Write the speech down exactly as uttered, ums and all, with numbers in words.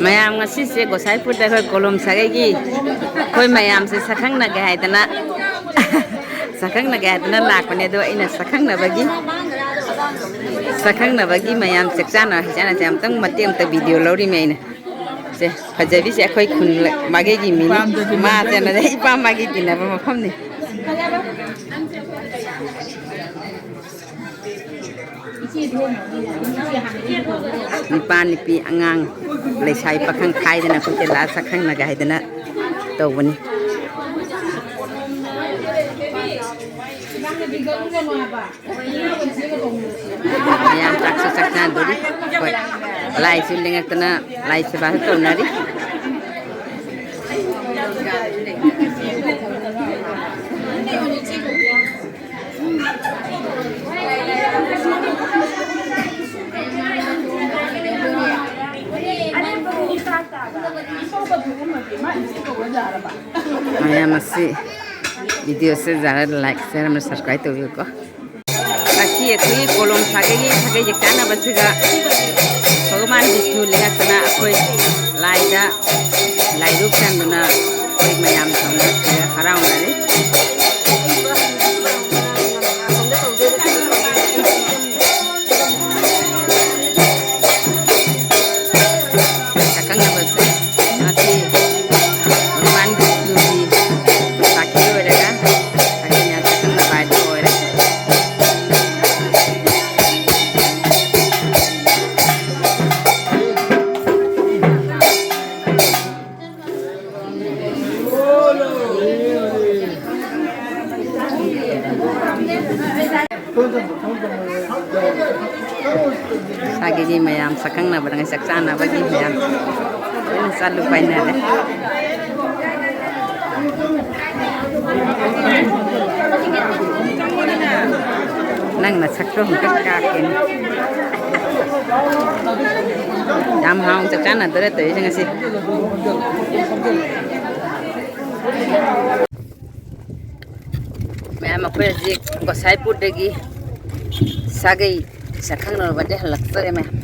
ꯃꯌꯥꯝ, ꯉꯁꯤꯁꯦ ꯒꯣꯁꯥꯏꯄꯨꯔꯗ ꯑꯩꯈꯣꯏ ꯀꯣꯂꯣꯝ ꯁꯥꯒꯩꯒꯤ ꯑꯩꯈꯣꯏ ꯃꯌꯥꯝꯁꯦ ꯁꯛꯈꯪꯅꯒꯦ ꯍꯥꯏꯗꯅ, ꯁꯛꯈꯪꯅꯒꯦ ꯍꯥꯏꯗꯅ ꯂꯥꯛꯄꯅꯦ꯫ ꯑꯗꯣ ꯑꯩꯅ ꯁꯛꯈꯪꯅꯕꯒꯤ, ꯁꯛꯈꯪꯅꯕꯒꯤ ꯃꯌꯥꯝ ꯆꯥꯛ ꯆꯥꯅ ꯍꯩ ꯆꯥꯅꯁꯦ ꯑꯝꯇꯪ ꯃꯇꯦꯛ ꯑꯝꯇ ꯚꯤꯗꯤꯑꯣ ꯂꯧꯔꯤꯃꯦ ꯑꯩꯅ꯫ ꯁꯦ, ꯐꯖꯕꯤꯁꯦ ꯑꯩꯈꯣꯏ ꯈꯨꯟ ꯃꯥꯒꯩꯒꯤ ꯃꯤꯅꯤ꯫ ꯃꯥ ꯆꯠꯅꯗꯦ, ꯏꯄꯥꯝ ꯃꯥꯒꯤ ꯇꯤꯟꯅꯕ ꯃꯐꯝꯅꯤ꯫ ꯅꯨꯄꯥ, ꯅꯨꯄꯤ, ꯑꯉꯥꯡ, ꯂꯩꯁꯥꯕꯤ, ꯄꯥꯈꯪ ꯈꯥꯏꯗꯅ ꯑꯩꯈꯣꯏꯁꯦ ꯂꯥꯛꯑ ꯁꯛꯈꯪꯅꯒꯦ ꯍꯥꯏꯗꯅ ꯇꯧꯕꯅꯤ꯫ ꯃꯌꯥꯝ ꯆꯥꯛꯁꯨ ꯆꯥꯛ ꯆꯥꯗꯣꯔꯤ꯫ ꯍꯣꯏ, ꯂꯥꯏꯁꯨ ꯂꯦꯡꯉꯛꯇꯅ ꯂꯥꯏ ꯁꯦꯕꯥꯁꯨ ꯇꯧꯅꯔꯤ꯫ ꯃꯌꯥꯝ ꯑꯁꯤ ꯚꯤꯗꯤꯑꯣꯁꯦ ꯌꯥꯔ ꯂꯥꯏꯛ, ꯁꯤꯌꯔ ꯑꯃ ꯁꯕꯁꯀ꯭ꯔꯥꯏꯕ ꯇꯧꯕꯤꯌꯨꯀꯣ꯫ ꯉꯁꯤ ꯑꯩꯈꯣꯏꯒꯤ ꯀꯣꯂꯣꯝ ꯁꯥꯒꯩꯒꯤ ꯁꯥꯒꯩ ꯆꯥꯛ ꯆꯥꯅꯕꯁꯤꯗ ꯚꯒꯋꯥꯟ ꯕꯤꯁꯅꯨ ꯂꯦꯡꯉꯛꯇꯅ ꯑꯩꯈꯣꯏ ꯂꯥꯏꯗ ꯂꯥꯏꯔꯨ ꯁꯥꯟꯗꯨꯅ ꯑꯩꯈꯣꯏ ꯃꯌꯥꯝ ꯇꯧꯅ ꯁꯤꯗ ꯍꯔꯥꯎꯅꯔꯤ꯫ ꯁꯛꯈꯪꯅꯕꯁꯦ ꯉꯁꯤ ꯚꯒꯋꯥꯟ ꯕꯤꯁꯅꯨꯒꯤ ꯁꯥꯈꯤ ꯑꯣꯏꯔꯒ ꯑꯩꯈꯣꯏꯅ ꯁꯛꯈꯪꯅꯕ ꯍꯥꯏꯗꯣ ꯑꯣꯏꯔꯦ꯫ ꯁꯥꯒꯩꯒꯤ ꯃꯌꯥꯝ ꯁꯛꯈꯪꯅꯕꯗ ꯆꯥꯛ ꯆꯥꯅꯕꯒꯤ ꯃꯌꯥꯝ ꯂꯣꯏꯅ ꯆꯠꯂꯨ ꯄꯥꯏꯅꯔꯦ꯫ ꯅꯪ ꯅꯁꯛꯇꯣ ꯑꯝꯇ ꯀꯥꯞꯀꯦꯅꯦ꯫ ꯌꯥꯝ ꯍꯥꯎꯅ ꯆꯥꯛ ꯆꯥꯅꯗꯣꯔꯦ ꯇꯧꯔꯤꯁꯦ ꯉꯁꯤ꯫ ꯃꯌꯥꯝ, ꯑꯩꯈꯣꯏ ꯍꯧꯖꯤꯛ ꯒꯣꯁꯥꯏꯄꯨꯔꯗꯒꯤ ꯁꯥꯒꯩ ꯁꯛꯈꯪꯅꯔꯨꯕꯗꯤ ꯍꯜꯂꯛꯇꯣꯔꯦ ꯃꯌꯥꯝ꯫